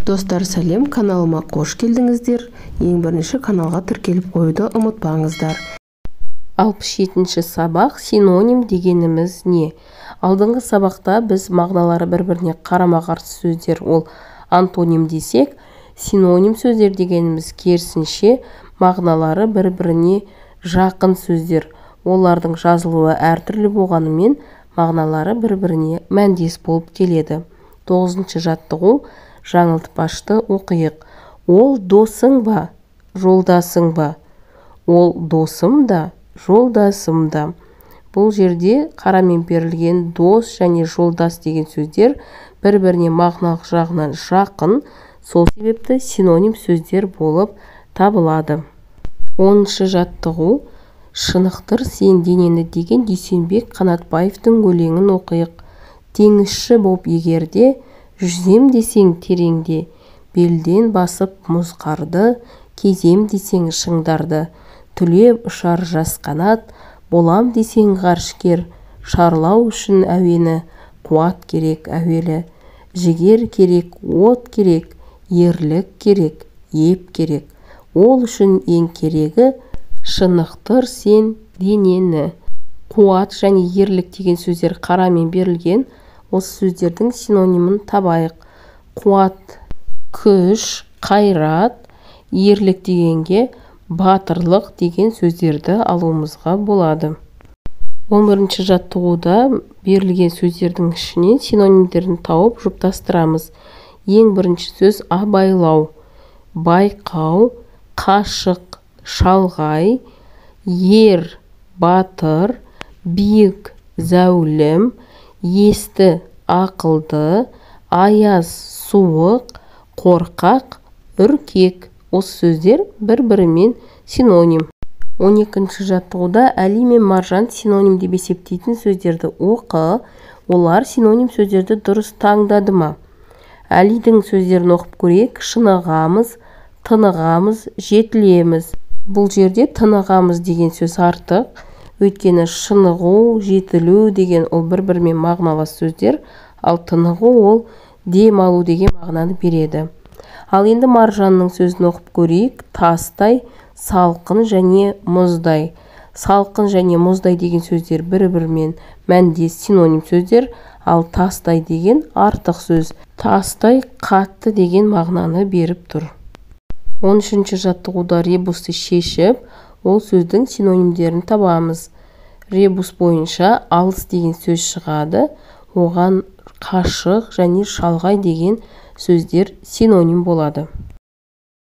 Достар, сәлем, каналыма қош келдіңіздер. Ең бірінші каналға тіркеліп қоюды ұмытпаңыздар. 67-ші сабақ. Синоним дегеніміз не? Алдыңғы сабақта біз мағыналары бір-біріне қарама-қарсы сөздер, ол антоним десек, синоним сөздер дегеніміз керісінше мағыналары бір-біріне жақын сөздер. Олардың жазылуы әртүрлі болғанымен, мағыналары бір-біріне мәндес болып келеді. 9-шы жаттығу, жаңылтпашты оқиық. Ол досың ба, жолдасың ба? Ол досым да, жолдасым да. Бұл жерде қарамен берілген дос және жолдас деген сөздер бір-біріне мағыналық жағынан жақын, сол себепті синоним сөздер болып табылады. 10-шы жаттығу, шынықтыр сен денені деген Дүйсенбек Қанатбаевтың өлеңін оқиық. Теңізші боп егерде, жүзем десең тереңде, белден басып мұз қарды, кезем десең шыңдарды, түлеп ұшар жас қанат, болам десең ғарышкер, шарлау үшін әуені, қуат керек әуелі, жігер керек, от керек, ерлік керек, еп керек, ол үшін ең керегі шынықтыр сен денені. Қуат және ерлік деген сөздер қарамен берілген. Осы сөздердің синонимін табайық. Қуат, күш, қайрат, ерлік дегенге батырлық деген сөздерді алуымызға болады. 11-ші жаттығуда берілген сөздердің ішінен синонимдерін тауып жұптастырамыз. Ең бірінші сөз абайлау, байқау, қашық, шалғай, ер, батыр, биік, зәулім, есті, ақылды, аяз, суық, қорқақ, үркек. Осы сөздер бір-бірімен синоним. 12-ші жаттығуда Әли мен Маржан синоним деп есептейтін сөздерді оқы. Олар синоним сөздерді дұрыс таңдады ма? Әлидің сөздерін оқып көрейік. Шынығамыз, тынығамыз, жетілеміз. Бұл жерде тынығамыз деген сөз артық. Өйткені шынығу, жетілу деген ол бір-бірімен мағыналас сөздер, ал тынығу ол дем алу деген мағынаны береді. Ал енді Маржанның сөзін оқып көрейік. Тастай, салқын және мұздай. Салқын және мұздай деген сөздер бір-бірімен мәндес синоним сөздер, ал тастай деген артық сөз. Тастай қатты деген мағынаны беріп тұр. 13-ші жаттығуда ребусты шешіп, ол сөздің синонимдерін табамыз. Ребус бойынша алыс деген сөз шығады, оған қашық және шалғай деген сөздер синоним болады.